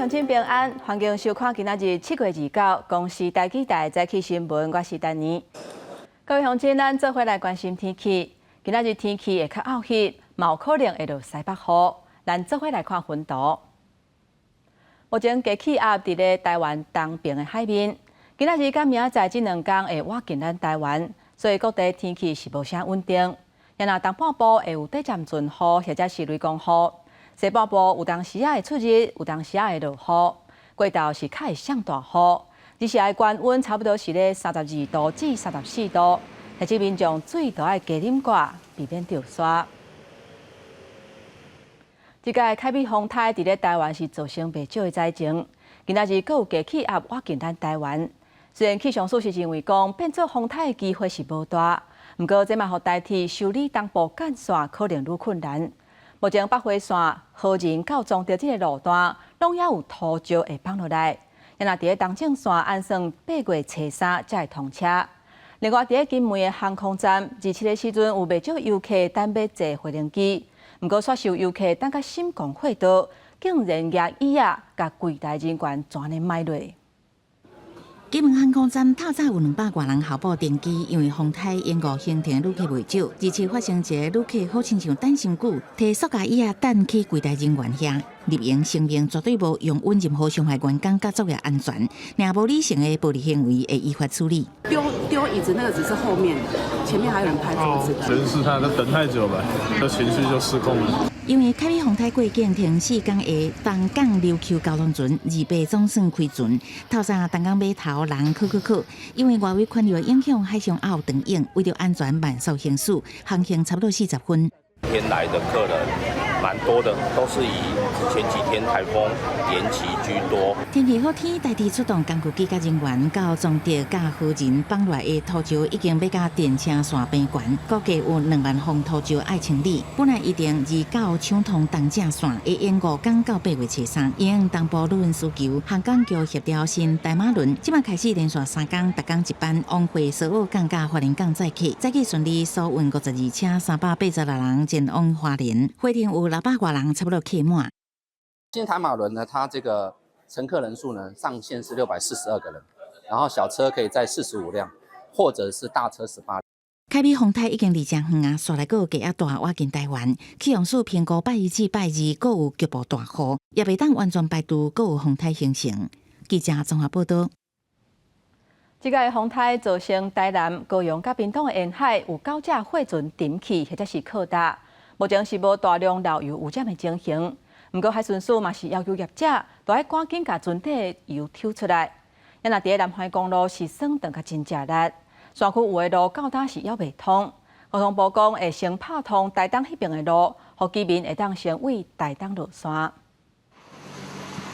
鄉親平安，歡迎收看今仔日7月29公視台語台早起新聞，我是丹妮。各位鄉親，咱做伙來關心天氣。今仔日天氣會較漚熱，嘛有可能會落西北雨。咱做伙來看雲圖。目前低氣壓佇咧台灣東邊的海面，今仔日佮明仔載這兩工會倚近咱台灣，所以各地天氣是無啥穩定。若東半部會有短暫陣雨或者是雷公雨，西半部有當時仔會出日，有當時仔會落雨，過晝是較會降大雨。日時的高溫差不多是咧32度至34度，提醒民眾水都愛加啉寡，避免著沙。這屆凱美風颱佇咧台灣是造成袂少的災情，今仔日閣有低氣壓倚近咱台灣。雖然氣象署是認為講變做風颱的機會是無大，毋過這嘛予台鐵修理東部幹線可能愈困難。目前北回線和仁到彰德這个路段，攏猶有塗石會放落來。若佇咧東正線按算8月初3才會通車。另外，佇咧金門的航空站，27的時陣有袂少遊客等欲坐飛行機，毋過煞受遊客等甲心狂火大，竟然舉椅仔共櫃台人員全咧埋落。金門航空站透早有200外人候補登機，因為風颱延誤行程旅客袂少。而且發生一个旅客好親像等傷久，提塑膠椅仔等去櫃台人員遐，入營聲明絕對無容忍任何傷害員工佮作業安全，若無理性的暴力行為會依法處理。丟丟椅子那個只是後面的，前面還有人拍桌子的。人是他，他等太久了，這情緒就失控了。因為凱美風颱過境停4工的東港琉球交通船28總算開船，透早東港碼頭人可可可，因為外圍環流影響，海上也有長湧，為著安全慢速行駛，航行差不多40分。天來的客人蠻多的，都是以前幾天颱風延期居多。天氣好天，台鐵出動工具機佮人員到彰德佮和仁放落來的塗石已經欲佮電車線邊懸，估計有2萬方塗石愛清理。本來預定29搶通東正線，會延5工到8月初3。因應東部旅運需求，航港局協調新台馬輪，這擺開始連續3工，逐工一班往回蘇澳港佮花蓮港載客，載客順利，疏運52車386人前往花蓮，花蓮有600外人，差不多客滿。新台馬輪呢，它這個乘客人數呢上限是642個人，然後小車可以載45輛，或者是大車18。凱美風颱已經離誠遠啊，紲來閣有低壓帶倚近台灣，氣象署評估拜一至拜二閣有局部大雨，也袂當完全排除閣有風颱形成。記者綜合報道。這個風颱造成台南、高雄佮屏東的沿海有九隻貨船沉去或者是靠搭，目前是無大量漏油污染的情形。毋過海巡署嘛是要求業者，都愛趕緊共船底的油抽出來。若佇咧南環公路是損斷較真食力，山區有的路到今是猶袂通。交通部講會先拍通台東彼邊的路，予居民會當先對台東落山。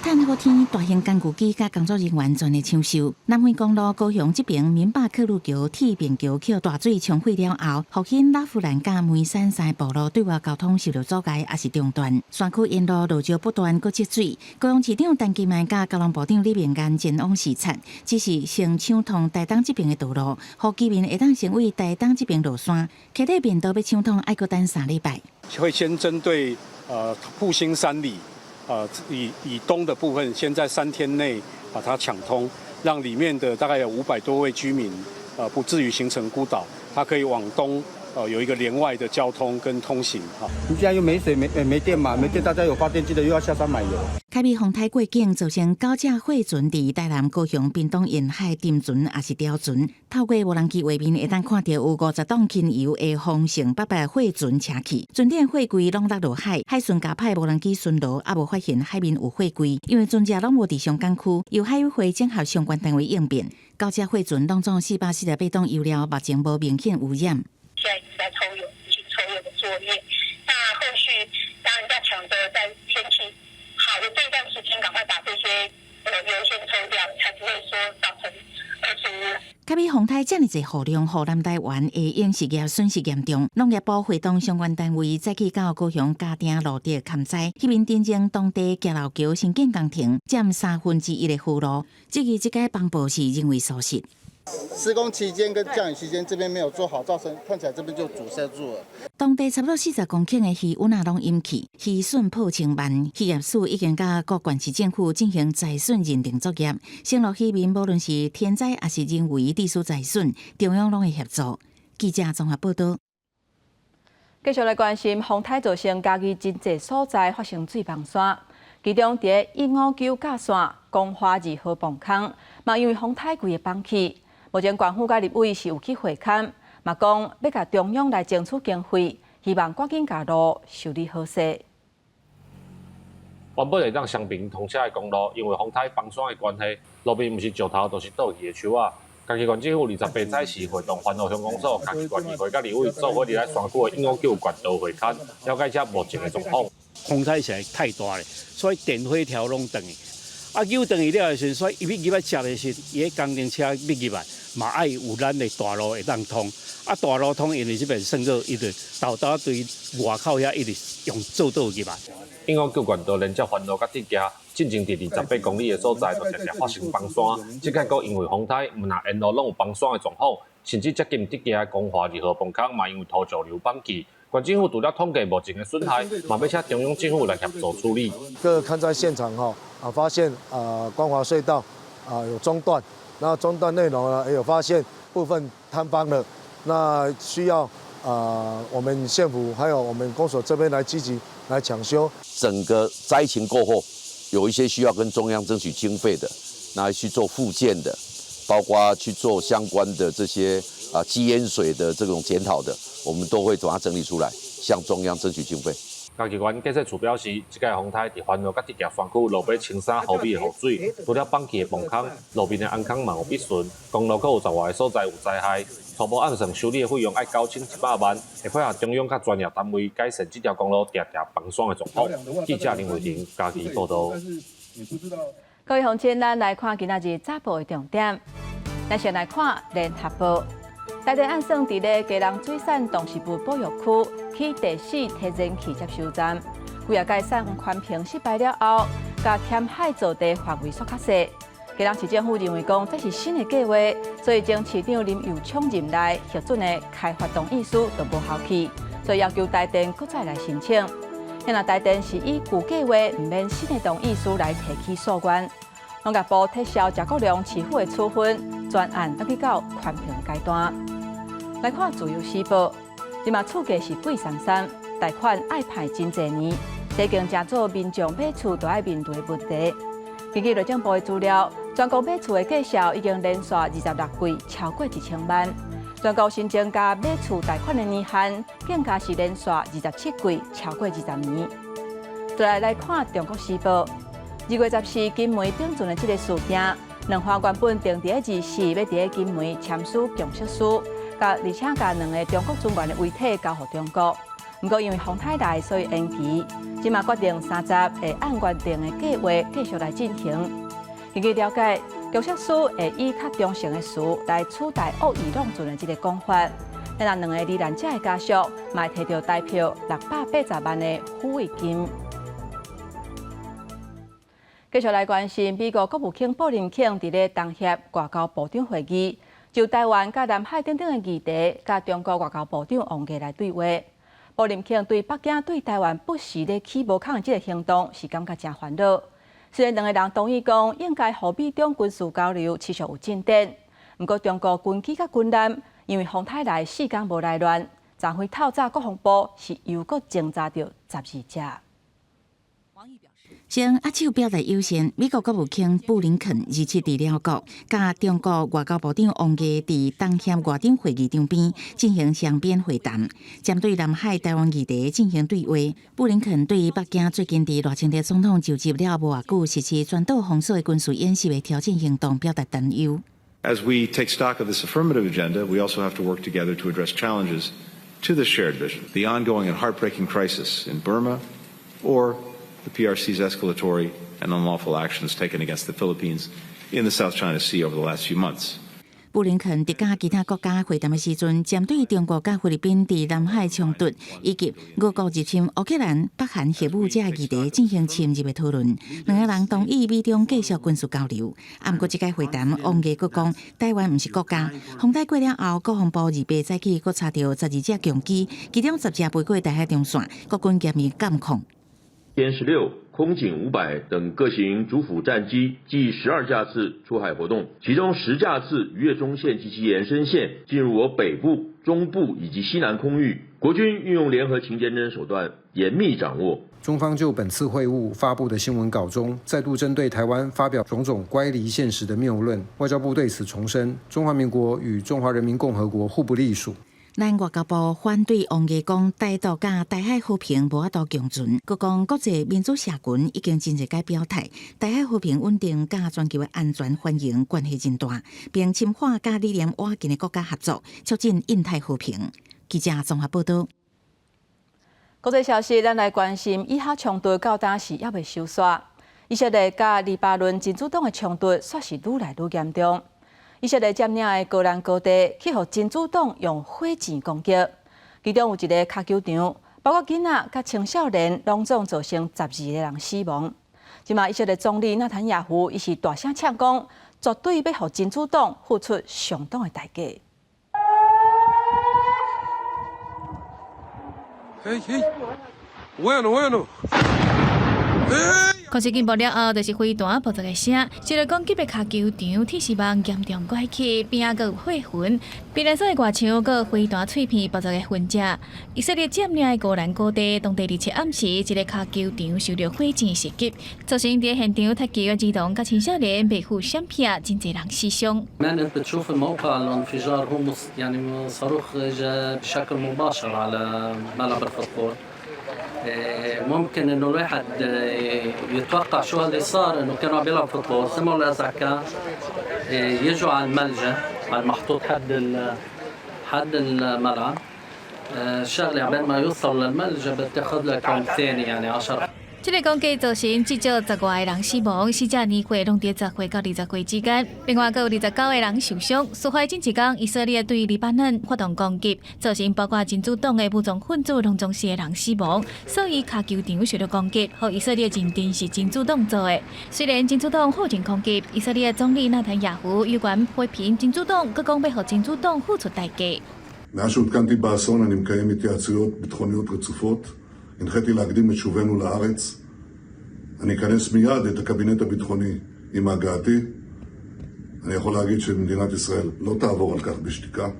趁好天，大型工具機佮工作人員全力搶修。南迴公路高雄這邊民壩客路橋、鐵平橋予大水沖毀了後，復興拉弗蘭佮梅山三个部落對外交通受到阻礙，抑是中斷。山區沿路落石不斷，閣積水。高雄市長陳其邁佮交通部長李明彥前往視察，只是先搶通台東這邊的道路，予居民會當先對台東這邊落山。溪底便道欲搶通，愛閣等3禮拜。會先針對復興三里以東的部分，先在3天內把它搶通，讓裡面的大概有500多位居民，不至於形成孤島，它可以往東，有一個連外的交通跟通行。哈，你現在又沒水沒電嘛，沒電大家有發電機的又要下山買油。凱美風颱過境，造成九隻貨船佇台南、高雄、屏東沿海沉船，抑是掉船。透過無人機畫面，會當看到有50擋輕油的豐盛88貨船車去，船頂貨櫃攏落落海，海巡共派無人機巡邏，猶無發現海面有貨櫃，因為船隻攏無佇上港區，由海委會整合相關單位應變。九隻貨船攏總448檔油料，目前無明顯污染。現在一直在抽油，進行抽油的作業。那後續當然要搶着在天氣好的這段時間，趕快把這些油先抽掉，才不會說造成二次污染。凱美風颱遮爾濟雨量，予南台灣的養殖業損失嚴重。農業部會同相關單位早起到高雄嘉定蘆竹勘災，彼邊鎮前當地徛樓橋新建工程佔1/3的雨路，這個這個風暴是人為疏失。施工期間跟降雨期間，這邊沒有做好，造成看起來這邊就阻塞住了。當地差不多40公頃的魚塭啊，攏淹去，漁損破千萬。漁業署已經佮各縣市政府進行災損認定作業，承諾漁民無論是天災抑是人為地數災損，中央攏會協助。記者綜合報道。繼續來關心風颱造成嘉義真濟所在發生水崩山，其中佇159甲線光華二號磅空，嘛因為風颱規个崩去。目前縣府佮立委是有去會勘，嘛講欲共中央來爭取經費，希望趕緊共路修理好勢。原本會當雙平通車的公路，因為風颱崩山的關係，路邊毋是石頭，就是倒去的樹仔。嘉義縣政府28早時會同環湖鄉公所、嘉義縣議會佮立委做伙入來山區的159縣道會勘，了解遮目前的狀況。風颱實在太大咧，所以電火條攏斷去。啊，扭斷去了的時陣，所以伊欲入來接的時，伊的工程車欲入來，嘛愛有咱的大路會當通。啊，大路通，因為這邊算做伊就沓沓對外口遐一直用做道入來。159縣道連接環路佮竹崎，進前佇28公里的所在，就常常發生崩山。這擺閣因為風颱，毋但沿路攏有崩山的狀況，甚至接近竹崎的光華二號磅空嘛，因為土石流崩去。縣政府除了統計目前的損害，嘛欲請中央政府來協助處理。各勘災現場吼啊，發現啊光華隧道啊有中斷，那中斷內容呢也有發現部分坍方了，那需要啊我們縣府還有我們公所這邊來積極來搶修。整個災情過後，有一些需要跟中央爭取經費的，那去做復建的，包括去做相關的這些啊積淹水的這種檢討的，我們都會把它整理出來，向中央爭取經費。嘉義縣建設處表示，這屆風颱佇環湖佮竹崎山區落尾穿三毫米的雨水，除了崩去的磅空，路面的頷空嘛有必損，公路閣有10外個所在有災害。初步按算修理的費用愛9100萬，會配合中央佮專業單位改善這條公路定定崩山的狀況。記者林慧婷嘉義報道。各位鄉親，咱來看今仔日早報的重點。咱先來看聯合報。台電按算佇咧基隆水產動植物保育區起第四天然氣接收站，幾仔擺送環評失敗了後，共填海造地範圍縮較細。基隆市政府認為講這是新的計劃，所以經市長林右昌任內核准的開發同意書都無效去，所以要求台電閣再來申請。現在台電是以舊計劃，毋免新的同意書來提起訴願。農業部撤銷謝國樑市府的處分，全案轉去到環評階段。來看《自由時報》，這馬厝價是貴參參，貸款愛還真濟年，這已經成做民眾買厝都愛面對的問題。根據內政部的資料，全國買厝的價數已經連續26季超過1000萬。全國新增加買厝貸款的年限，更加是連續27季超過20年。再來來看《中國時報》，2月14金門頂船的這个事件，兩岸原本定佇24欲佇金門簽署共識書，佮而且共兩个中國船員的遺體交予中國。毋過因為風颱來，所以延期。這馬決定30會按原定的計劃繼續來進行。根據了解，共識書會以較中性的詞來取代惡意弄船的這个講法。那兩个罹難者的家屬，嘛會提著台票680萬的撫慰金。繼續來關心美國國務卿布林肯佇咧東協外交部長會議，就台灣佮南海等等的議題，佮中國外交部長王毅來對話。布林肯對北京對台灣不時咧起無空的這个行動是感覺真煩惱。雖然兩个人同意講應該予美中軍事交流持續有進展，毋過中國軍機佮軍艦因為風颱來4工無來亂，昨昏透早國防部是又閣偵查著12隻。先握手表達友善，美國國務卿布林肯27佇聯合國，佮中國外交部長王毅佇東協外長會議場邊進行雙邊會談，針對南海台灣議題進行對話。布林肯對北京最近佇賴清德總統就職了無偌久實施全島封鎖的軍事演習的挑戰行動表達擔憂。 As we take stock of this affirmative agenda, we also have to work together to address challenges to the shared vision, the ongoing and heartbreaking crisis in Burma, or the PRC's escalatory and unlawful actions taken against the Philippines in the South China Sea over the last few months. 布林肯佇佮其他國家會談的時陣，針對中國佮菲律賓佇南海衝突以及俄國入侵烏克蘭、北韓核武這議題進行深入的討論。兩個人同意美中繼續軍事交流。啊，毋過這屆會談，王毅閣講台灣毋是國家。風台過了後，國防部28早起閣查著12隻強機，其中10隻飛過台海中線，國軍嚴密監控。殲16、空警500等各型主輔戰機計12架次出海活動，其中10架次逾越中線及其延伸線，進入我北部、中部以及西南空域。國軍運用聯合勤監偵手段，嚴密掌握。中方就本次會晤發布的新聞稿中，再度針對台灣發表種種乖離現實的謬論。外交部對此重申，中華民國與中華人民共和國互不隸屬。咱外交部反對王毅講台獨佮台海和平無法度共存，閣講國際民主社群已經真濟擺表態，台海和平穩定佮全球的安全繁榮關係真大，並深化佮理念倚近的國家合作，促進印太和平。記者綜合報道。國際消息，咱來關心以哈衝突到今時猶未收煞。以色列佮黎巴嫩真主黨的衝突，煞是愈來愈嚴重。以色列佔領的戈蘭高地，去予真主黨用火箭攻擊，其中有一个跤球場，包括囡仔佮青少年，攏總造成12個人死亡。這馬以色列總理納坦雅胡，伊是大聲嗆講，絕對欲予真主黨付出相當的代價。嘿嘿，وينه وينه？空襲警報了後，就是飛彈爆炸的聲。受到攻擊的跤球場鐵絲網嚴重拐去，邊仔閣有血痕。避難所的外牆閣有飛彈碎片爆炸的痕跡。以色列佔領的戈蘭高地，當地27暗時，一个跤球場受著火箭襲擊，造成佇現場踢球的兒童佮青少年袂赴閃避，真濟人死傷。 انت بتشوف الموقع الانفجار هو يعني صاروخ اجى بشكل مباشر على ملعب ال football. ممكن انه الواحد يتوقع شو اللي صار، انه كانوا عم بيلعبوا football، سمعوا الازعكة، يجوا على الملجا على المحطوط حد الملعب. الشغله عبين ما يوصلوا للملجا بتاخذ لك كم ثانية، يعني 10這个攻擊造成至少10外个人死亡，死者年歲攏佇10歲到20歲之間。另外，閣有29個人受傷。事發前一工，以色列對黎巴嫩發動攻擊，造成包括真主黨的武裝分子攏總四個人死亡。所以，跤球場受到攻擊，予以色列認定是真主黨做的。雖然真主黨否認攻擊，以色列總理納坦雅胡有權批評真主黨，閣講欲予真主黨付出代價。 מאז שעודכנתי באסון אני מקיים התייעצויות ביטחוניות רצופות. הנחיתי להקדים את שובנו לארץ. אני אכנס מיד את הקבינט הביטחוני עם הגעתי. אני יכול להגיד שמדינת ישראל לא תעבור על כך בשתיקה.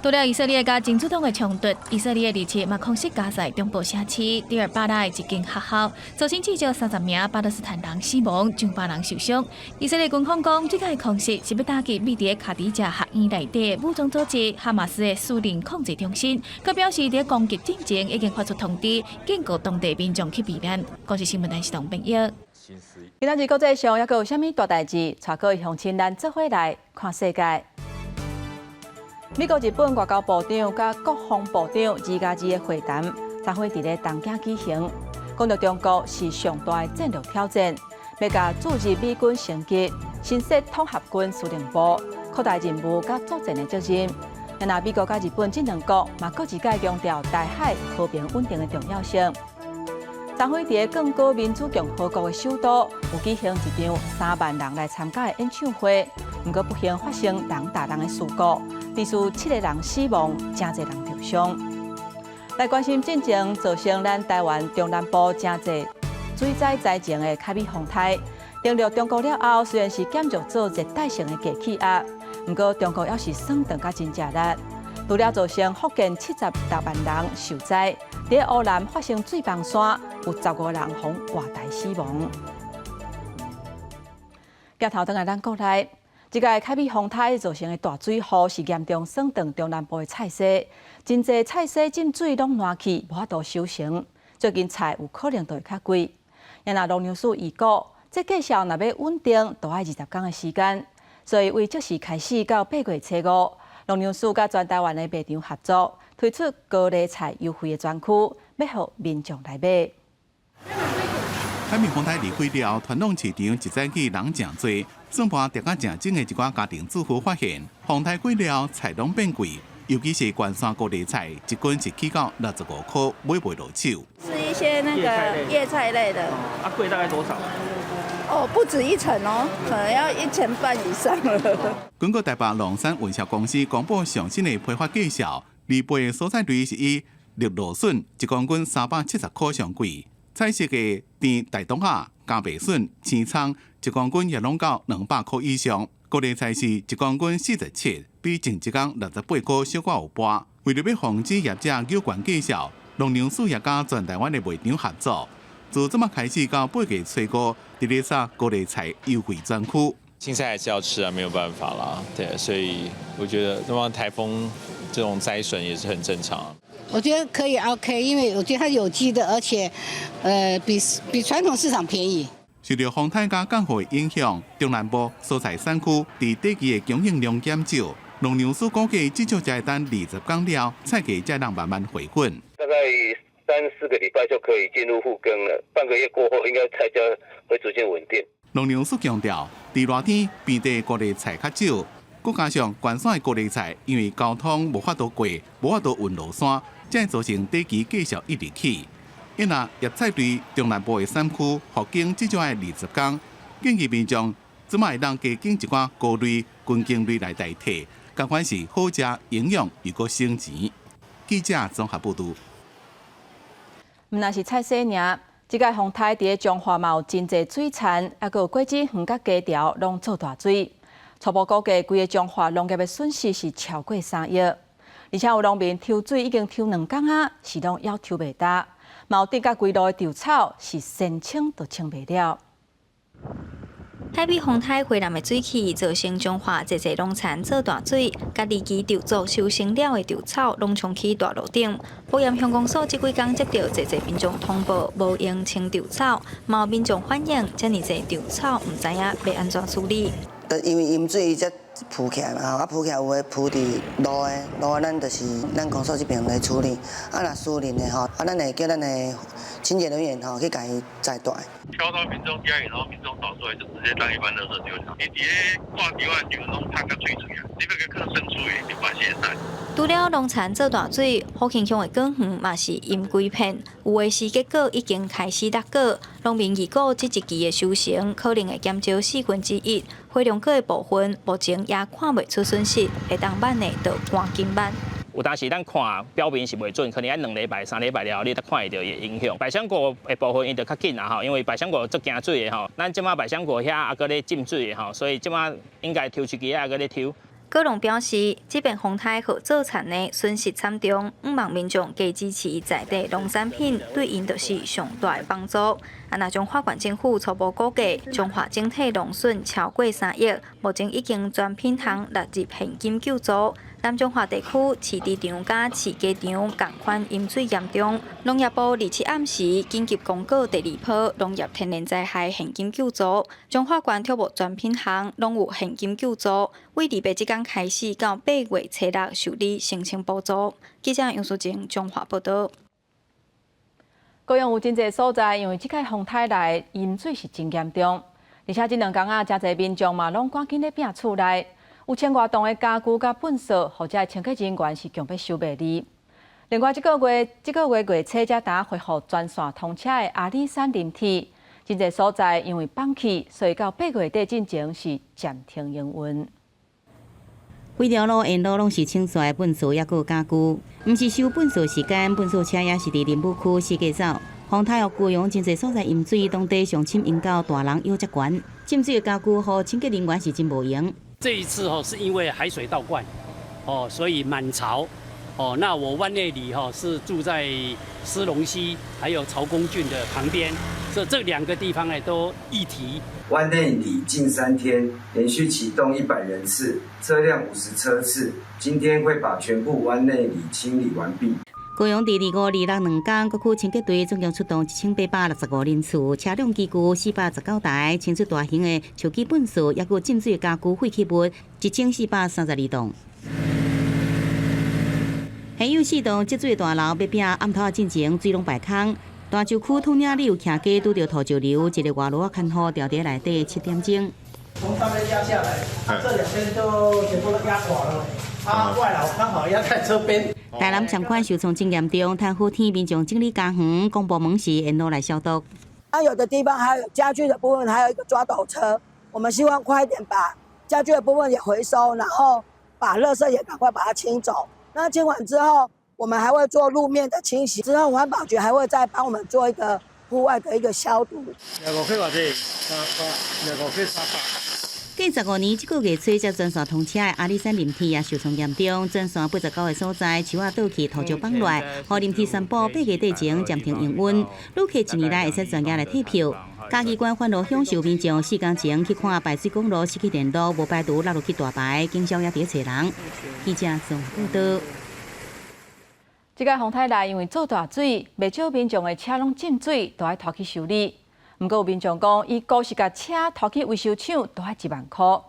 除了以色列佮真主黨的衝突，以色列27嘛空襲加薩中部城市迪爾巴拉的一間學校，造成至少30名巴勒斯坦人死亡，上百人受傷。以色列軍方講，這個空襲是欲打擊位佇卡迪亞學院內底武裝組織哈馬斯的私人控制中心，閣表示佇攻擊進前已經發出通知，警告當地民眾去避難。公視新聞電視董編譯。今仔日國際上猶閣有啥物大代誌？帶各位鄉親咱做伙來看世界。美國、日本外交部長佮國防部長2加2的會談，昨昏佇咧東京舉行。講著中國是上大的戰略挑戰，欲共駐日美軍升級，新設統合軍司令部，擴大任務佮作戰的責任。若美國佮日本這兩國嘛，閣一擺強調台海和平穩定的重要性。昨昏佇剛果民主共和國的首都，有舉行一場3萬人來參加的演唱會，毋過不幸發生人打人的事故，至少七個人死亡，誠濟人受傷。來關心進前造成咱台灣中南部誠濟水災災情的卡米風颱，登陸中國了後，雖然是減弱做熱帶性的低氣壓，毋過中國猶是算轉甲真食力。除了造成福建76萬人受災，佇烏南發生水崩山，有15人予活埋死亡。鏡頭轉來咱國內，這個卡米風颱造成的大水雨是嚴重損斷中南部的菜蔬，真濟菜蔬浸水攏爛去，無法度收成。最近菜有可能就會較貴。若農糧署預估，這季數若欲穩定，都愛20工的時間。所以，為這時開始到8月初5，農糧署佮全台灣的賣場合作，推出高麗菜優惠的專區，欲予民眾來買。海面風台離開了後，傳統市場一早起人誠濟，算盤疊甲誠整的一寡家庭主婦發現，風颱過了菜攏變貴，尤其是關山高麗菜，一斤是起到65塊，買袂落手。是一些那個葉菜類的。啊，貴大概多少？哦，不止一成哦，可能要一成半以上了。根據台北龍山運銷公司公布上新的批發價數，二八的蔬菜類是以綠蘆筍一公斤370塊上貴，彩色的甜大冬仔、加白筍、青蔥一公斤也攏到200塊以上。高麗菜是一公斤47，比前一工68塊小可有半。為著欲防止業者扭懸價數，農糧署也佮全台灣的賣場合作，自這馬開始到8月初五，佇咧掃高麗菜優惠專區。青菜還是要吃啊，沒有辦法啦。對，所以我覺得那麼颱風這種災損也是很正常。我覺得可以 OK，因為我覺得它有機的，而且，比傳統市場便宜。受著風颱佮降雨影響，中南部蔬菜產區佇短期的供應量減少，農糧署估計至少才會等20天了，菜價才能慢慢回穩。大概3、4個禮拜就可以進入復耕了，半個月過後應該菜價會逐漸穩定。農糧署強調，佇熱天平地高麗菜較少，閣加上關山的高麗菜，因為交通無法度過，無法度運落山，才會造成短期價數一直起。因若葉菜類中南部的產區復耕至少愛20天，建議民眾這馬會當加揀一寡菇類、根莖類來代替，仝款是好食、營養又閣省錢。記者綜合報導。毋但是菜市爾，這擺風颱佇咧彰化嘛有真濟水田，抑閣有果子園佮雞條攏做大水。初步估計，規个彰化農業的損失是超過3億。而且有農民抽水已經抽2工啊，是攏猶抽袂焦。嘛有釘甲規路的稻草是先清都清袂了。海美風颱回南的水汽造成彰化濟濟農田做大水，佮離奇稻作收成了的稻草攏沖去大路頂。埔鹽鄉公所這幾工接著濟濟民眾通報無閒清稻草，嘛有民眾反映遮爾濟稻草毋知影欲按怎處理。就因為淹水才浮起來嘛，吼啊浮起來有的浮佇路的，路的咱就是咱公所這邊來處理。啊，若私人的吼，啊，咱會叫咱的清潔人員吼去共伊載大。飄到民眾家裡，然後民眾掃出來就直接當一般垃圾丟掉。伊佇咧掛佇外場攏曬甲脆脆啊，你欲共囥深處的，你嘛是會使。除了農田做大水，福興鄉的果園嘛是淹規片，有的時結果已經開始落果。農民預估這一季的收成可能會減少1/4。火龍果的部分目前也看袂出損失，會當挽的就趕緊挽。有當時咱看表面是袂準，可能愛2禮拜、3禮拜了後，你才看會著伊的影響。百香果的部分伊就較緊啦吼，因為百香果足驚水的吼，咱這馬百香果遐猶閣咧浸水的吼，所以這馬應該抽一支猶閣咧抽。果農表示，這遍風颱予造田的損失慘重，向望民眾加支持在地農產品，對𪜶就是上大的幫助。啊，若彰化縣政府初步估計，彰化整體農損超過3億，目前已經全品項納入現金救助。南彰化地區飼豬場佮飼雞場仝款淹水嚴重，農業部27暗時緊急公告第二波農業天然災害現金救助，彰化縣土木全品項攏有現金救助，為28這工開始到8月初6受理申請補助。記者楊淑靜彰化報導。高雄有真濟所在，因為這擺風颱來淹水是真嚴重，而且這2工啊，誠濟民眾嘛攏趕緊咧拚厝內。有千外棟的家具佮糞掃，予這清潔人員是強欲收袂離。另外，這個月月初才拄恢復全線通車的阿里山林鐵，真濟所在因為放棄，所以到8月底進前是暫停營運。規條路沿路攏是清出來糞掃，抑閣有家具。毋是收糞掃時間，糞掃車也是佇林務區四界走。風颱予高雄真濟所在淹水，當地上深淹到大人腰遮懸。浸水的家具予清潔人員是真無閒。這一次吼是因為海水倒灌，哦，所以滿潮，哦，那我灣內里哈是住在獅龍溪還有曹公圳的旁邊，所以這兩個地方呢都一體。灣內里近3天連續啟動100人次，車輛50車次，今天會把全部灣內里清理完畢。高雄佇25、26兩工，各區清潔隊總共出動1865人次，車輛機具419台，清出大型的樹枝糞掃，抑閣浸水家具廢棄物1432棟。還有四棟積水大樓欲拚暗頭仔進前，水攏排空。大洲區統領里有騎機拄著土石流，一个外勞仔牽戶牢佇內底7點鐘。從上面壓下來，啊，這兩邊都全部都壓垮了，啊，外勞剛好壓在這邊。台南長寬受創真嚴重，颱風天民眾整理家園，公部門是沿路來消毒。啊，有的地方還有家具的部分，還有一個抓斗車，我們希望快一點把家具的部分也回收，然後把垃圾也趕快把它清走。那清完之後，我們還會做路面的清洗，之後環保局還會再幫我們做一個戶外的一個消毒。25塊偌濟？300，25塊300。過15年，這個月初才全線通車的阿里山林鐵也受創嚴重，全線89個所在樹仔倒去土石崩落，予林鐵宣布8月底前暫停營運。旅客一年來會使專額來退票。嘉義縣番路鄉受民眾4工前去看排水管路失去聯絡，無排除落入去大排，警消也佇咧揣人。記者綜報導。這個風颱來，因為做大水，袂少民眾的車攏浸水，都愛拖去修理。毋過有民眾講，伊孤是共車拖去維修廠，都愛1萬箍。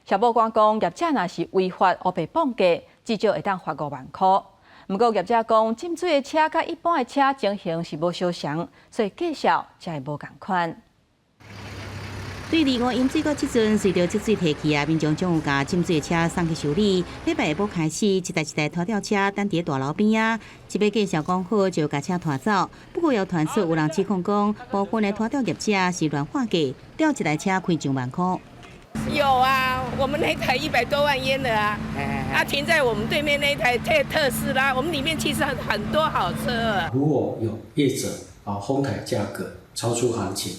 消保官講，業者若是違法烏白報價，至少會當罰5萬箍。毋過業者講，浸水的車佮一般的車情形是無相仝，所以價數才會無仝款。對25淹水到這陣，隨著積水退去啊，民眾總有共浸水的車送去修理。禮拜下晡開始，一台一台拖吊車等佇大樓邊仔，一欲價數講好就共車拖走。不過有傳出有人指控講，部分的拖吊業者是亂喊價，吊一台車開上萬箍。有啊，我們那台100多萬淹的啊，啊停在我們對面那台特斯拉，我們裡面其實很多好車。如果有業者啊哄抬價格超出行情，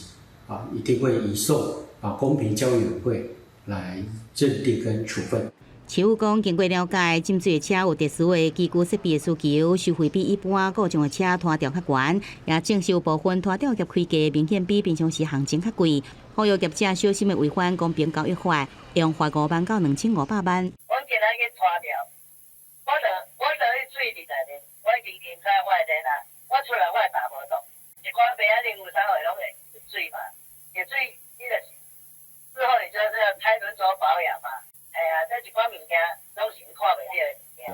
啊，一定會移送啊公平交易會來認定跟處分。市府講，經過了解，浸水的車有特殊的機具設備的需求，收費比一般故障的車拖吊較懸，也證實有部分拖吊業開價明顯比平常時行情較貴。呼籲業者小心的違反公平交易法，用罰5萬到2500萬。我今仔去拖吊，我就彼水佇內面，我已經停開我的電啦，我出來我的踏無動，一寡病仔零有啥會攏會水嘛，入水你就是事後你就是要拆輪軸保養嘛，哎呀，這一寡物件攏是看袂著的物件。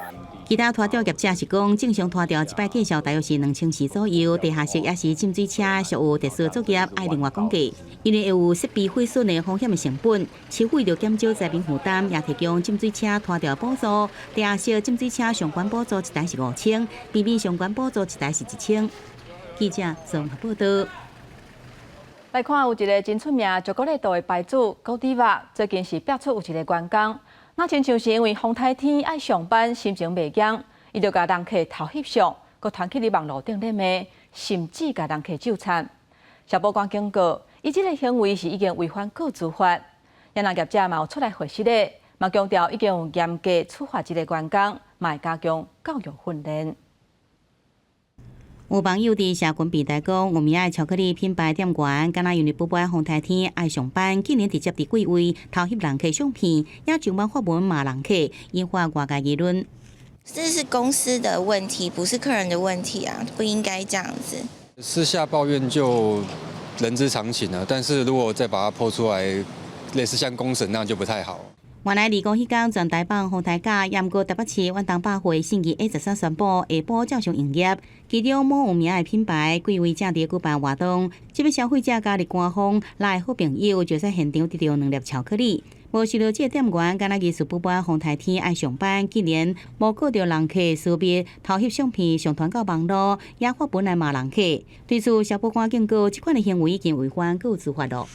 其他拖吊業者是講，正常拖吊一擺價數大約是2400左右，地下室抑是浸水車屬有特殊作業，愛另外講價，因為會有設備毀損的風險的成本，市府為著減少災民負擔，也提供浸水車拖吊補助。地下室浸水車相關補助一台是5000，平面相關補助一台是1000。記者綜合報導。來看有一个真出名朱古力豆的牌子 Godiva，最近是爆出有一个員工，那親像是因為風颱天愛上班，心情袂強，伊就共人客偷翕相，閣傳去佇網路頂咧罵，甚至共人客咒讖。消保官警告，伊這个行為是已經違反個資法。也若業者嘛有出來回釋咧，嘛強調已經有嚴格處罰這个員工，嘛會加強教育訓練。有網友佇社群平台講，有名的巧克力品牌店員，敢若因為寶寶風颱天愛上班，竟然直接佇櫃位偷翕人客相片，也上網發文罵人客，引發外界議論。這是公司的問題，不是客人的問題啊，不應該這樣子。私下抱怨就人之常情啊，但是如果再把它 po 出來，類似像公審那樣就不太好。原來25彼工全台北風颱假，毋過台北市遠東百貨信義 A13宣布下晡照常營業。其中某有名的品牌櫃位正佇舉辦活動，這位消費者加入官方來好朋友就在現場得著兩粒巧克力。無想著這个店員敢若疑似寶寶風颱天愛上班，竟然無顧著人客私密偷翕相片上傳到網路，也發文來罵人客。對此，消保官警告，這款的行為已經違反個資法囉。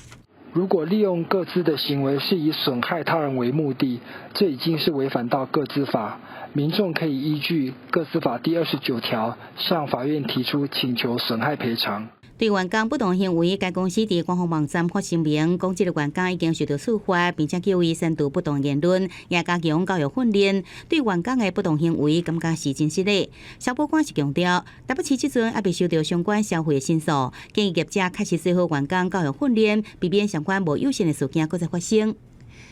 如果利用個資的行為是以損害他人為目的，這已經是違反到個資法。民眾可以依據個資法第29條向法院提出請求損害賠償。對員工不當行為，該公司佇官方網站發聲明，講這个員工已經受到處罰，並且叫伊刪除不當言論，也加強教育訓練。對員工的不當行為，感覺是真失禮。消保官是強調，台北市這陣猶未收到相關消費的申訴，建議業者確實做好員工教育訓練，避免相關無友善的事件閣再發生。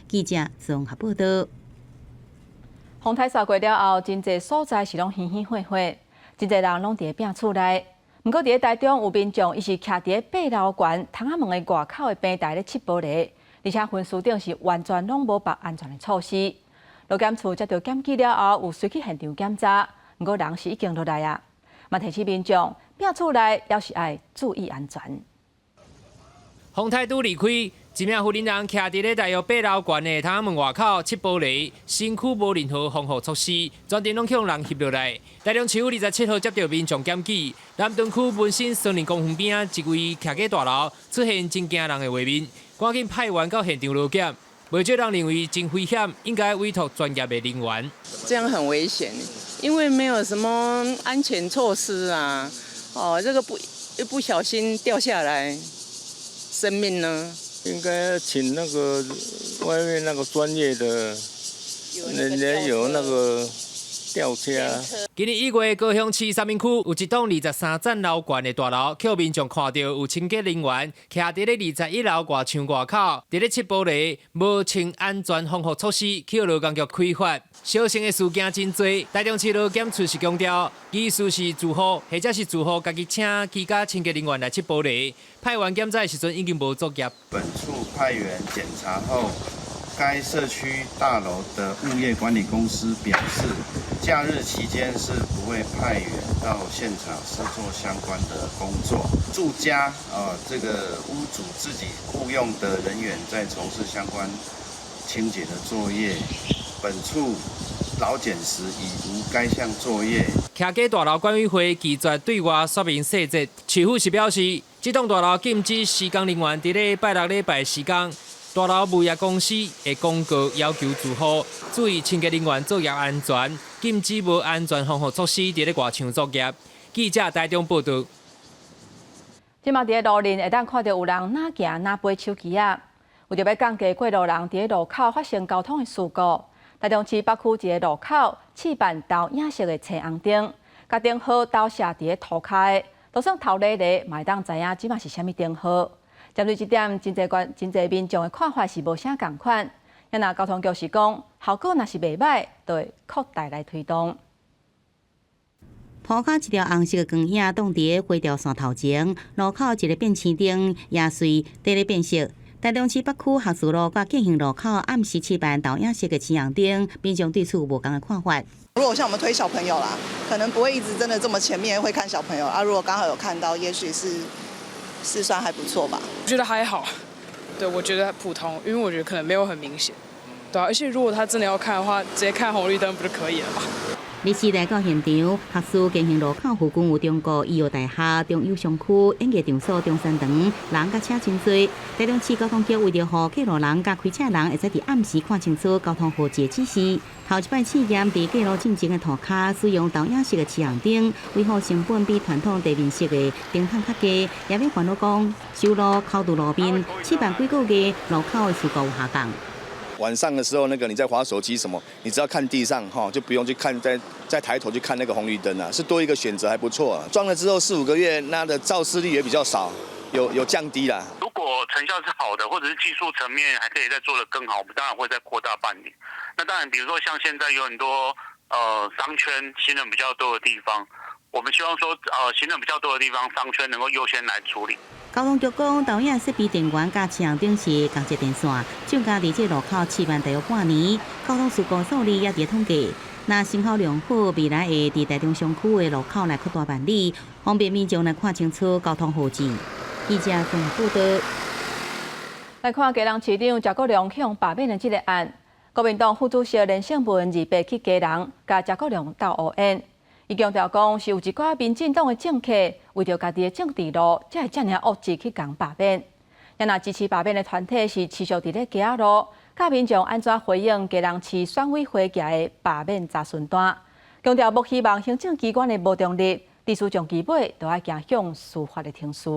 記者綜合報導。風颱掃過了後，真濟所在是攏稀稀貨貨，真濟人攏佇咧摒厝內。毋過佇咧台中有民眾，伊是徛佇咧8樓懸窗仔門的外口的平台咧拭玻璃，而且分區頂是完全攏無縛安全的措施。路檢處接著檢舉了後，有隨去現場檢查，毋過人是已經落來啊。嘛提醒民眾，摒厝內猶是愛注意安全。風颱拄離開，一名婦人徛佇咧大約8樓懸的窗仔門外口拭玻璃，身軀無任何防護措施，全程攏予人翕落來。台中市府27號接到民眾檢舉，南屯區文心森林公園邊仔一位徛家大樓出現真驚人的畫面，趕緊派員到現場落檢。袂少人認為真危險，應該委託專業的人員。這樣很危險，因為沒有什麼安全措施啊。哦，這個不一不小心掉下來，生命呢？應該請那個外面那個專業的，人家有那個吊車。今年1月，高雄市三民區有一棟23層樓懸的大樓，予民眾看到有清潔人員徛佇咧21樓外牆外口，佇咧拭玻璃，無穿安全防護措施，予勞工局開罰。相似的事件真濟，台中市勞檢處是強調，疑似是住戶或者是住戶家己請居家清潔人員來拭玻璃，派員檢查的時陣已經無作業。本處派員檢查後，該社區大樓的物業管理公司表示，假日期間是不會派員到現場施作相關的工作。住家啊，這個屋主自己僱用的人員在從事相關清潔的作業。本處勞檢時已無該項作業。徛家大樓管委會拒絕對外說明細節，市府是表示，這棟大樓禁止施工人員佇咧拜六禮拜時間。大樓物業公司會公告要求住戶注意清潔人員作業安全，禁止無安全防護措施佇咧外牆作業。記者台中報導。這馬佇咧路面會當看著有人若行若背手機仔，為著欲降低過路人佇咧路口發生交通的事故，台中市北區一个路口試辦投影式的青紅燈，共燈號投射佇咧塗跤的，就算頭犁犁嘛會當知影這馬是啥物燈號。針對這點，真濟關真濟民眾的看法是無啥仝款。若交通局是講，效果若是袂䆀，就會擴大來推動。塗跤一條紅色的光影擋佇咧花條線頭前，路口一个變青燈也隨佇咧變色。台中市北區學士路佮建興路口暗時試辦投影式的青紅燈，民眾對此有無仝的看法。如果像我們推小朋友啦，可能不會一直真的這麼前面會看小朋友啊。如果剛好有看到，也許是算還不錯吧。我覺得還好，對，我覺得普通，因為我覺得可能沒有很明顯，對啊。而且如果他真的要看的話，直接看紅綠燈不就可以了嗎？歷史來到現場，學士建興路口附近有中國醫藥大廈、中友商區、演藝場所、中山堂，人佮車真濟。台中市交通局為著予過路人佮開車人會使佇暗時看清楚交通號誌指示，頭一擺試驗佇過路進前的塗跤使用投影式的青紅燈，維護成本比傳統地面式的燈筒較低，也免煩惱講修路溝佇路面，試辦幾個月路口的事故有下降。晚上的時候，那個你在滑手機什麼，你只要看地上哈，就不用去看再抬頭去看那個紅綠燈啊，是多一個選擇，還不錯啊。裝了之後四五個月，那的肇事率也比較少，有降低啦。如果成效是好的，或者是技術層面還可以再做得更好，我們當然會再擴大辦理。那當然，比如說像現在有很多商圈行人比較多的地方，我們希望說行人比較多的地方，商圈能夠優先來處理。交通局講，投影設備電源佮青紅燈是仝一電線，廠家佇這路口試辦大約半年，交通事故數字也佇統計。若成效良好，未來會佇台中商區的路口來擴大辦理，方便民眾來看清楚交通號誌。記者綜合報導。來看基隆市長謝國樑予罷免的這个案，國民黨副主席連勝文28去基隆，共謝國樑鬥烏煙。伊強調講，是有一寡民進黨的政客為著家己的政治路，才會遮爾惡質去共罷免。若支持罷免的團體是持續佇咧街仔路，教民眾按怎回應基隆市選委會寄的罷免查詢單，強調無希望行政機關的無中立，致使上基尾都愛行向司法的程序。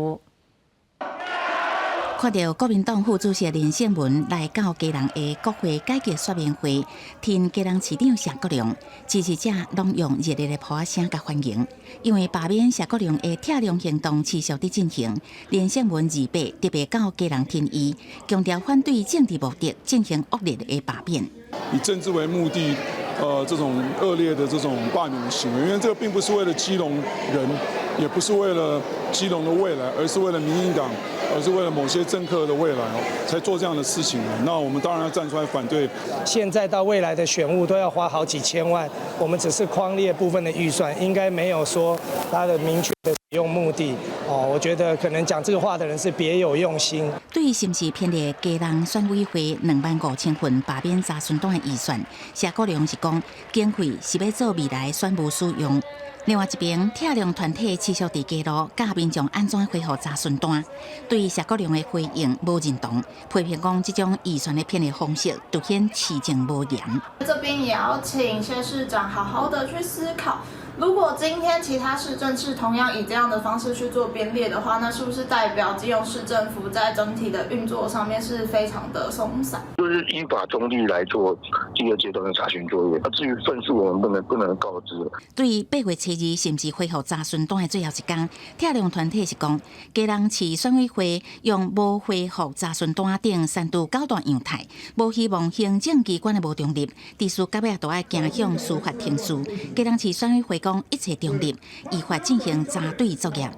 看著國民黨副主席連勝文來到基隆的國會改革說明會，聽基隆市長謝國樑，支持者攏用熱烈的噗仔聲共歡迎。因為罷免謝國樑的拆梁行動持續佇進行，連勝文28特別到基隆挺伊，強調反對政治目的進行惡劣的罷免。以政治為目的，這種惡劣的這種罷免的行為，因為這個並不是為了基隆人，也不是為了基隆的未來，而是為了民進黨，而是為了某些政客的未來哦，才做這樣的事情。那我們當然要站出來反對。現在到未來的選務都要花好幾千萬，我們只是匡列部分的預算，應該沒有說它的明確的。用目的哦，我覺得可能講這個話的人是別有用心。對於是毋是編列基隆選委會25,000份罷免查詢單的預算，謝國樑是講經費是欲做未來選務使用。另外一邊，拆量團體持續佇街路教民眾按怎回覆查詢單，對謝國樑的回應無認同，批評講這種預算的編列方式凸顯市政無嚴。這邊也要請謝市長好好的去思考。如果今天其他市政是同樣以這樣的方式去做編列的話，那是不是代表基隆市政府在整體的運作上面是非常的鬆散？就是依法中立來做第二階段的查詢作業。至於份數，我們不能告知。對於8月7日是毋是恢復查詢單的最後一工，拆量團體是講，基隆市選委會用無回覆查詢單等刪除九大樣態，無希望行政機關的無中立，致使到尾都愛行向司法程序。基隆市選委會講一切中立，依法進行查對作業。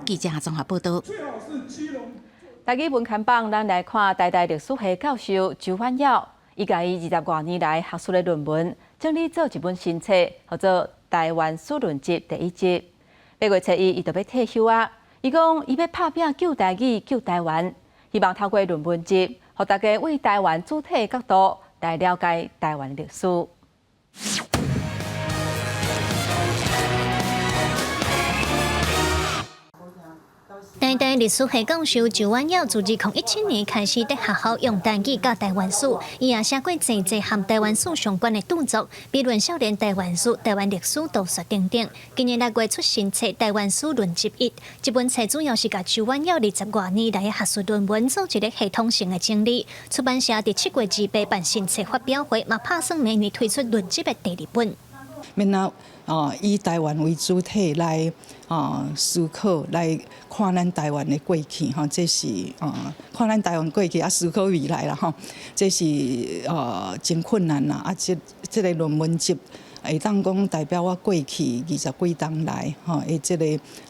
記者綜合報道。台語文刊榜，咱來看台大歷史系教授周婉窈，伊共伊20外年來學術的論文整理做一本新冊，號做《台灣史論集》第一集。8月7日，伊就欲退休啊！伊講伊欲拍拚救台語、救台灣，希望透過論文集，予大家對台灣主體的角度來了解台灣歷史。台大歷史系教授周婉窈自2017年開始佇學校用台語教台灣史，伊也寫過濟濟和台灣史相關的著作，比如少年台灣史、台灣歷史圖說等等。今年6月出新冊《台灣史論集一》，這本冊主要是共周婉窈20外年來的學術論文做一個系統性的整理。出版社佇7月28辦新冊發表會，嘛拍算明年推出論集的第二本。免那哦，以台灣為主體來哦思考，來看咱台灣的過去吼，這是哦看咱台灣過去啊，思考未來啦吼，這是真困難啦。啊，這個論文集會當講代表我過去20幾冬來吼，的這個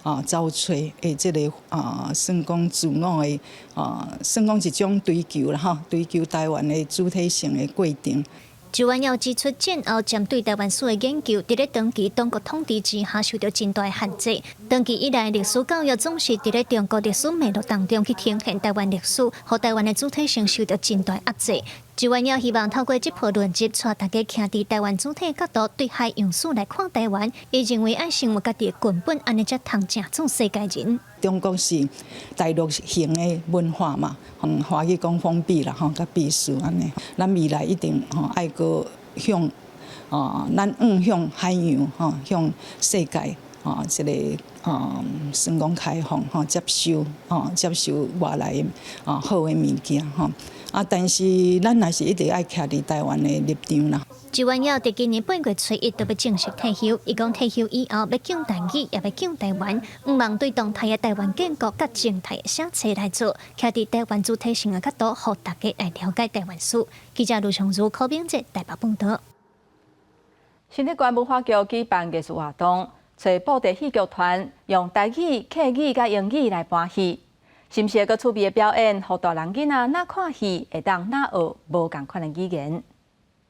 哦走揣的這個啊算講自我的啊算講一種追求啦吼，追求台灣的主體性的過程。周婉窈指出，戰後針對台灣史的研究，佇咧長期黨國統治之下受到真大限制。長期以來，歷史教育總是佇咧中國歷史脈絡當中去呈現台灣歷史，予台灣的主體性受到真大壓制。周婉窈希望透過這部論集，帶大家徛佇台灣主體角度，對海洋史來看台灣。伊認為愛成為家己的根本，按呢才通正做世界人。中國是大陸型的文化嘛，華語講封閉啦，吼，佮閉鎖按呢。咱未來一定吼愛閣向哦，咱向向海洋吼，向世界吼，這個哦，算講開放吼，接受吼，接受外來的哦好的物件吼。啊，但是咱還是一直愛徛佇台灣的立場啦。周婉窈佇今年8月7日就欲正式退休。伊講退休以後欲救台語，也欲救台灣，向望對動態的台灣建國佮靜態的寫冊來做，徛佇台灣主體性的角度，予大家來了解台灣史。記者盧尚如、柯明哲台北報導。新竹縣文化局舉辦藝術活動，揣布袋戲劇團用台語、客語佮英語來搬戲。新鮮閣趣味的表演，予大人囡仔若看戲會當若學無仝款的語言。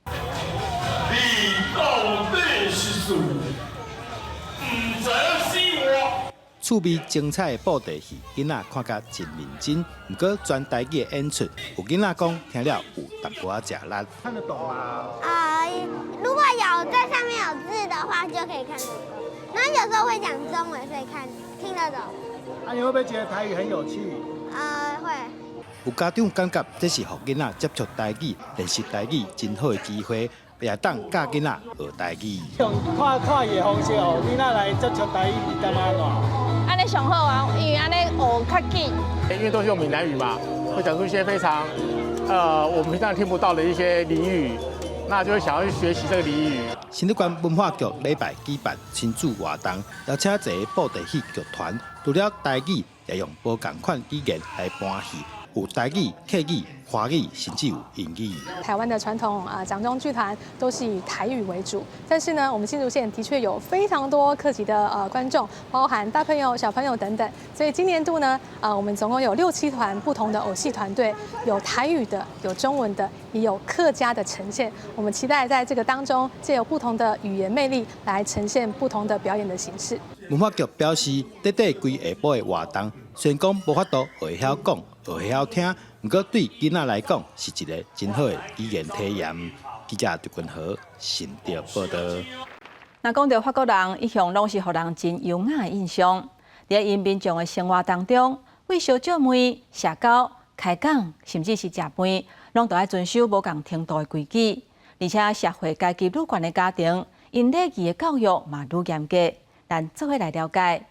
你到底是誰？毋知影死活。趣味精彩的布袋戲，囡仔看甲真認真。毋過全台語的演出，有囡仔講聽了有淡薄仔食力。看得懂嗎？啊，如果有在上面有字的話，就可以看得懂。然後有時候會講中文，所以看聽得懂。啊，你會不會覺得台語很有趣？會。有家長感覺這是予囡仔接觸台語、練習台語真好的機會，也當教囡仔學台語。用看看戲的方式，予囡仔來接觸台語，你感覺按怎？按呢上好啊，因為按呢學較緊。因為都是用閩南語嘛，會講出一些非常，我們平常聽不到的一些俚語，那就會想要去學習這個俚語。新竹縣文化局禮拜舉辦親子活動，邀請一个布袋戲劇團，除了台語，也用無仝款語言來搬戲，有台語、客語、華語，甚至有英語。台灣的傳統啊，掌中劇團都是以台語為主，但是呢，我們新竹縣的確有非常多客籍的觀眾，包含大朋友、小朋友等等。所以今年度呢，我們總共有六七團不同的偶戲團隊，有台語的，有中文的，也有客家的呈現。我們期待在這個當中，借由不同的語言魅力來呈現不同的表演的形式。文化局表示，短短規下晡的活動，雖然講無法度會曉講、會曉聽，毋過對囡仔來講是一个真好的語言體驗。記者陳君豪新竹報道。若講著法國人，一向攏是予人真優雅的印象。佇𪜶民眾的生活當中，為相借問、社交、開講，甚至是食飯，攏都愛遵守無仝程度的規矩。而且社會階級愈懸的家庭，𪜶禮儀的教育嘛愈嚴格。咱做伙來了解。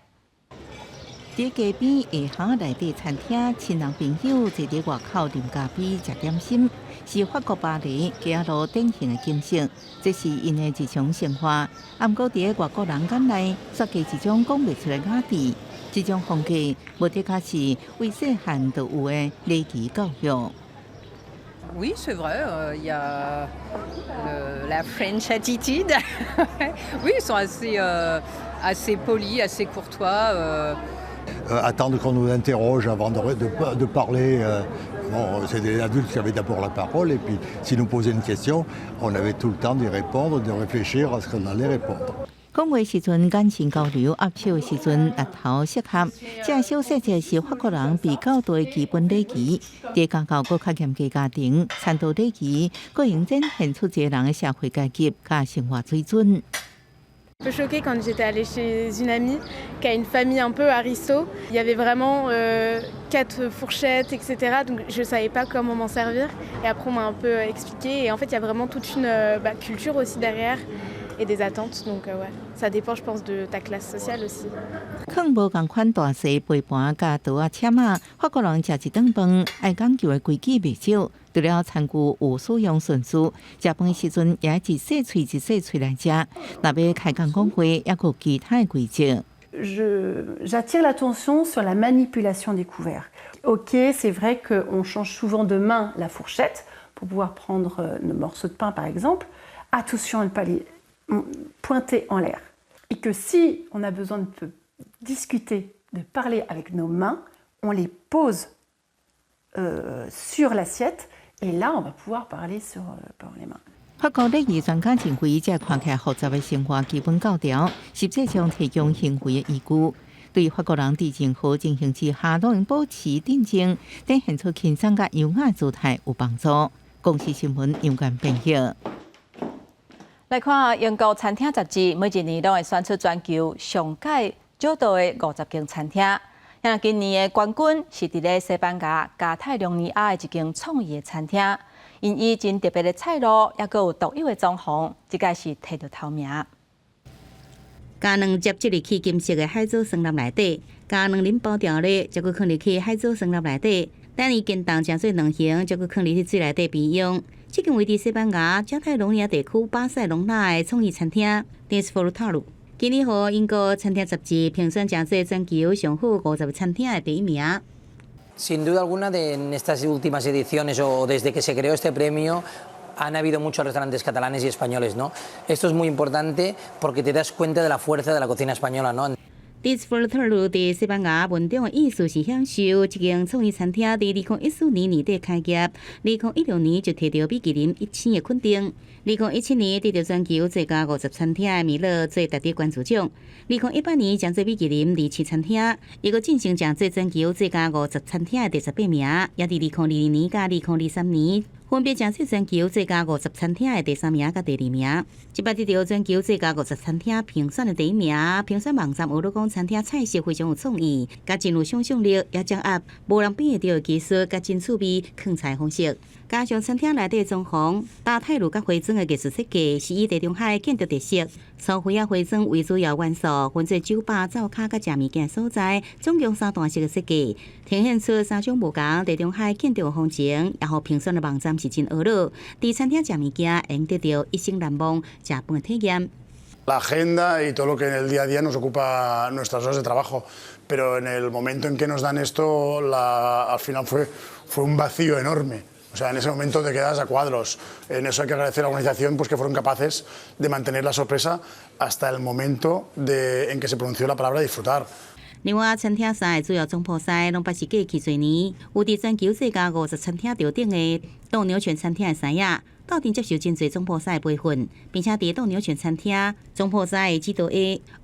佇街邊下巷內底餐廳，親人朋友坐佇外口啉咖啡、食點心，是法國巴黎街仔路典型的景色。這是𪜶的日常生活。啊，毋過佇外國人眼內，煞加一種講袂出的雅致。這種風格，無的確是為細漢就有的禮儀教育。 Oui, c'est vrai, il y a la French attitude. Oui, ils sont assez polis, assez courtois. Attendre qu'on nous interroge avant de parler. Bon, c'est des adultes qui avaient d'abord la parole et puis s'ils nous posaient une question, on avait tout le temps d'y répondre, de réfléchir à ce qu'on allait répondre. 講話時陣眼神交流，握手時陣額頭適合，這小細節是法國人比較多的基本禮儀。佇家教閣較嚴格家庭，餐桌禮儀閣會展現出一个人的社會階級佮生活水準。 Un peu choquée quand j'étais allée chez une amie qui a une famille un peu aristo. Il y avait vraiment quatre fourchettes, etc. Donc je ne savais pas comment m'en servir. Et après on m'a un peu expliqué. Et en fait il y a vraiment toute une bah, culture aussi derrière et des attentes. Donc ouais, ça dépend, je pense, de ta classe sociale aussi. 囥無仝款大細杯盤佮刀仔扦仔，法國人食一頓飯愛講究的規矩袂少。除了餐具有使用順序，食飯時陣也一細喙一細喙來食。若欲開講講話，猶閣有其他的規則。 J'attire l'attention sur la manipulation des couverts. Ok, c'est vrai qu'on change souvent de main la fourchette pour pouvoir prendre nos morceaux de pain, par exemple. Attention à ne pas les pointer en l'air. Et que si on a besoin de discuter, de parler avec nos mains, on les pose sur l'assiette et là, on va pouvoir parler par les mains. 法國禮儀專家認為，這看起來複雜的生活基本教條，實際上提供行為的依據。對法國人佇任何情形之下，攏會保持鎮靜，展現出輕鬆佮優雅姿態有幫助。公視新聞楊冠編譯。來看英國餐廳雜誌，每一年攏會選出全球上蓋少到的50間餐廳。像今年的冠軍是佇咧西班牙加泰隆尼亞的一間創意的餐廳，𪜶以真特別的菜路，猶閣有獨有的裝潢，這擺是提著頭名。共卵接擠入去金色的海藻酸粒內底，共卵仁包牢咧，才閣囥入去海藻酸粒內底。等伊乾凍成做卵形，才閣囥入去水內底培養。這間位佇西班牙加泰隆尼亞地區巴塞隆納的創意餐廳 Disfrutaru，今年予英國餐廳雜誌評選成做全球上好50个餐廳的第一名。 Sin duda alguna, de en estas últimas ediciones o desde que se creó este premio, han habido muchos restaurantes catalanes y españoles, ¿no? Esto es muy importante porque te das cuenta de la fuerza de la cocina española, ¿no? Disfrutaru 佇西班牙文中的意思是享受。這間創意餐廳佇2014年年底開業，2016年就提著米其林一星的肯定。2017年得著全球最佳50餐廳的米樂最值得關注獎。2018年成做米其林二星餐廳，伊閣晉升成做全球最佳50餐廳的第18名，也佇2022年佮2023年分別成做全球最佳50餐廳的第三名佮第二名。這擺得著全球最佳50餐廳評選的第一名，評選網站有咧講餐廳菜色非常有創意，佮真有想象力，也掌握無人比會著的技術佮真趣味囥菜方式。加上餐廳內底裝潢，搭泰魯佮花磚的藝術設計，是以地中海建築特色，粗灰仔花磚為主要元素，分做酒吧、灶跤佮食物件所在，總共三段式的設計，呈現出三種無仝地中海建築風情，也予評選的網站是真呵咾。佇餐廳食物件，會得著一生難忘食飯的體驗。La agenda y todo lo que en el día a día nos ocupa nuestras horas de trabajo. Pero en el momento en que nos dan esto, al final fue un vacío enorme. O sea, en ese momento te quedas a cuadros. En eso hay que agradecer a la organización, pues, que fueron capaces de mantener la sorpresa hasta el momento en que se pronunció la palabra disfrutar. 另外，餐廳三个主要總鋪師攏捌是過去濟年有佇全球最佳50餐廳頭頂的鬥牛犬餐廳的師仔，鬥陣接受真濟總鋪師的培訓，並且佇鬥牛犬餐廳總鋪師的指導下，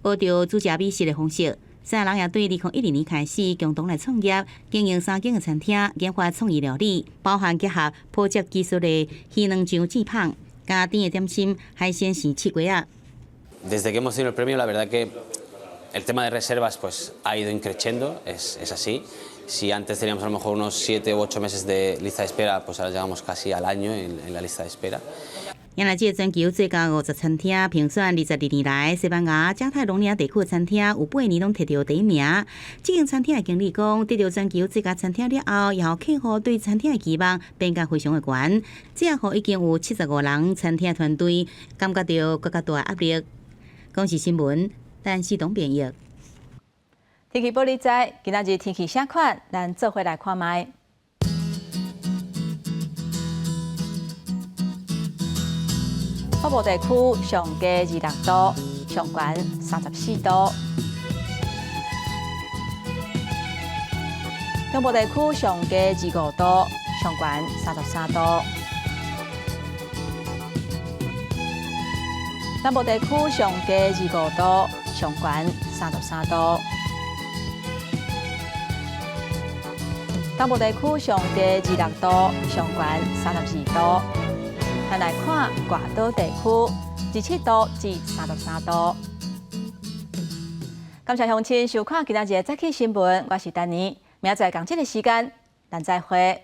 學著煮食美食的方式。三个人也對2012年開始共同來創業，經營三間的餐廳，研發創意料理，包含結合普及技術的魚卵醬煎麭、加甜的點心、海鮮生刺粿仔。 Desde que hemos tenido el premio, la verdad que el tema de reservas, pues, ha ido in crescendo, es así. Si antes teníamos a lo mejor unos 7 u 8 meses de lista de espera, pues ahora llegamos casi al año en la lista de espera. 原來這個全球最佳五十餐廳評選22年來，西班牙加泰隆尼亞地區的餐廳有8年攏摕著第一名。這間餐廳的經理講，得著全球最佳餐廳了後，也予客戶對餐廳的期望變甲非常的懸，這也予已經有75人餐廳團隊感覺著閣較大的壓力。公視新聞，陳世東編譯。天氣報你知，今仔日天氣啥款？咱做伙來看覓。北部地區上低26度，上懸34度；中部地區上低25度，上懸33度；南部地區上低25度，上懸33度；東部地區上低26度，上懸32度。咱來看外島地區，27度至33度。感謝鄉親收看今仔日的早起新聞，我是丹妮，明仔載仝這个時間，咱再會。